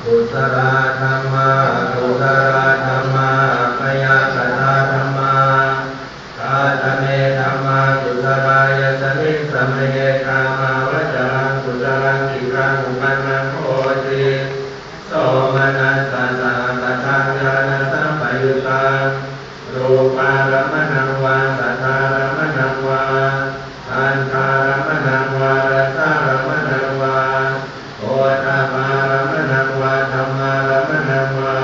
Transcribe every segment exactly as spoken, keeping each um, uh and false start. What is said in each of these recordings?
Kusalā dhammā, akusalā dhammā, abyākatā dhammā. Katame dhammā kusalā? Yasmiṃ samaye kāmāvacaraṃ kusalaṃ cittaṃ uppannaṃ hoti, somanassasahagataṃ ñāṇasampayuttaṃ rūpārammaṇaṃ vā saddārammaṇaṃ vā gandhārammaṇaṃ vā rasārammaṇaṃ vā phoṭṭhabbārammaṇaṃ vā dhammārammaṇaṃ vā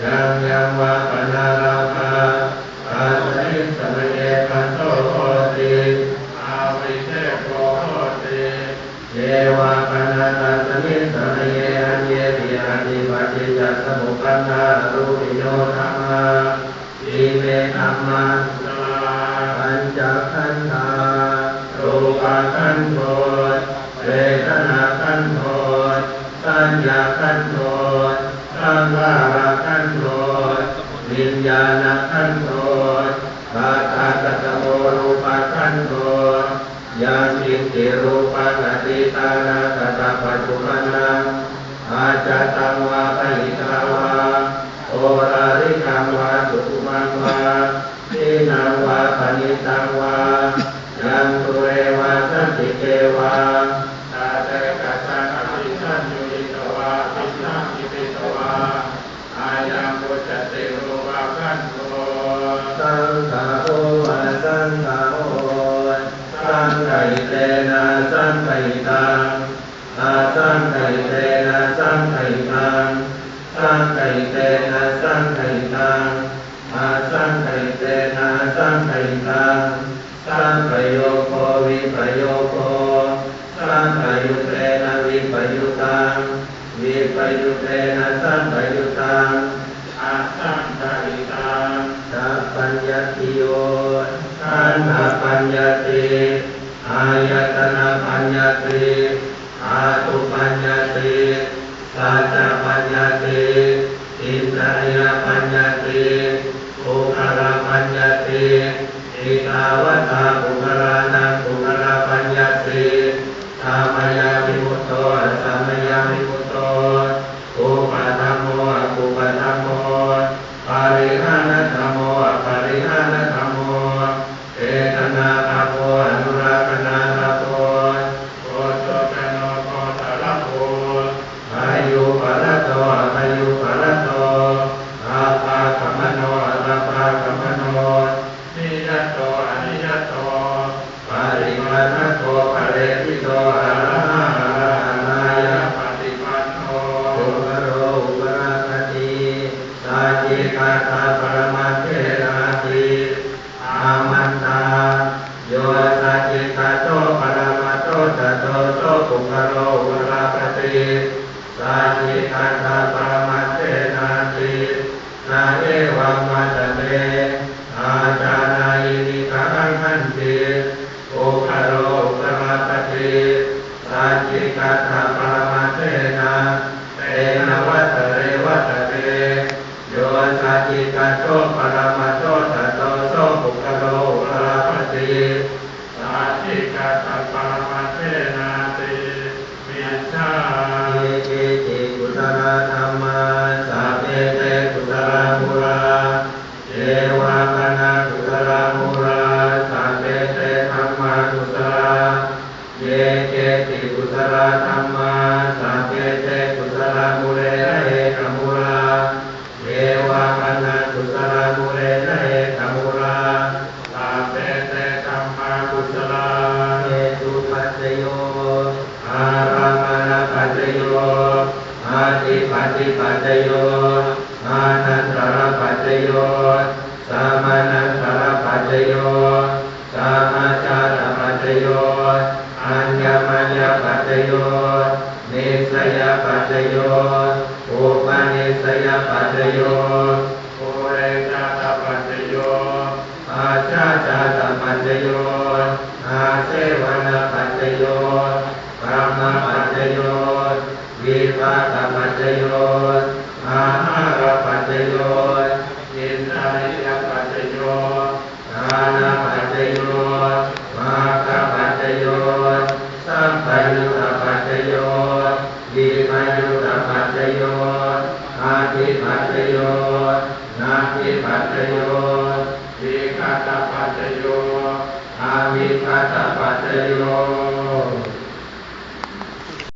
yaṃ yaṃ vā panārabbha, tasmiṃ samaye phasso hoti, abhipokkhako hoti. Ye vā pana tasmiṃ samaye aññepi atthi paṭiccasamuppannā arūpino dhammā. Ime dhammā kusalā. Pañcakkhandhā: rūpakkhandho, vedanākkhandho, saññākkhandho, saṅkhārakkhandho, viññāṇakkhandho. Tattha katamo rūpakkhandho? Yaṅkiñci rūpaṃ atītānāgatapaccuppannaṃ ajjhattaṃ vā bahiddhā vā oḷārikaṃ vā sukhumaṃ vā hīnaṃ vā paṇītaṃ vā yaṃ dūre vā santike vā, tathekajjhaṃ abhisaññūhitvā abhisaṅkhipitvā ayaṃ vuccati rūpakkhandho. Saṅgaho asaṅgaho. Saṅgahitena asaṅgahitaṃ, asaṅgahitena saṅgahitaṃ, saṅgahitena saṅgahitaṃ, asaṅgahitena asaṅgahitaṃ. Sampayogo vippayogo. Sampayuttena vippayuttaṃ, vippayuttena sampayuttaṃ, asaṅgahitaṃ. Khaṇḍapaññattiyo. Khaṇḍapaññatti, āyatanapaññatti, dhātupaññatti, saccapaññatti, indriyapaññatti, puggalapaññatti. Kittāvatā puggalānaṃ puggalapaññatti? Samayavimutto asamayavimutto, kuppadhammo akuppadhammo, parihānadhammo aparihānadhammo, vedanādhammo anurakkhanādhammo, phojoggano gotrabhū, bhayūparato abhayūparato, bhabbāgamano abhabbāgamano, niyato aniyato, paṭipannako phaleṭṭhito, arahā arahattāya paṭipanno. Puggalo upalabbhati saccikaṭṭhaparamatthenāti. Āmantā. Yo saccikaṭṭho paramattho tato so puggalo upalabbhati saccikaṭṭhaparamatthenāti. Na hevaṃ vatta me, ājānāhi niggahaṃ. Hañci puggalo upalabbhati saccikaṭṭhaparamatthenā, tena vatta re vatta me. Yo saccikaṭṭho paramattho tato so puggalo upalabbhati saccikaṭṭhaparamatthenāti. Micchā. Ye keci kusalā dhammā, sabbe te kusalamūlā. Ye vā pana kusalamūlā, sabbe te dhammā kusalā. Ye keci kusalā dhammā, sabbe te kusalamūlena ekamūlā. Ye vā pana kusalamūlena ekamūlā, sabbe te dhammā kusalā. Hetupaccayo, ārammaṇapaccayo, adhipatipaccayo, anantarapaccayo, samanantarapaccayo, sahajātapaccayo, aññamaññapaccayo, nissayapaccayo, upanissayapaccayo, purejātapaccayo, pacchājātapaccayo, āsevanapaccayo, kammapaccayo, vipākapaccayo, āhārapaccayo, indriyapaccayo, jhānapaccayo, maggapaccayo, sampayuttapaccayo, vippayuttapaccayo, vipaccayo, nāvipaccayo, vigatapaccayo, avigatapaccayo.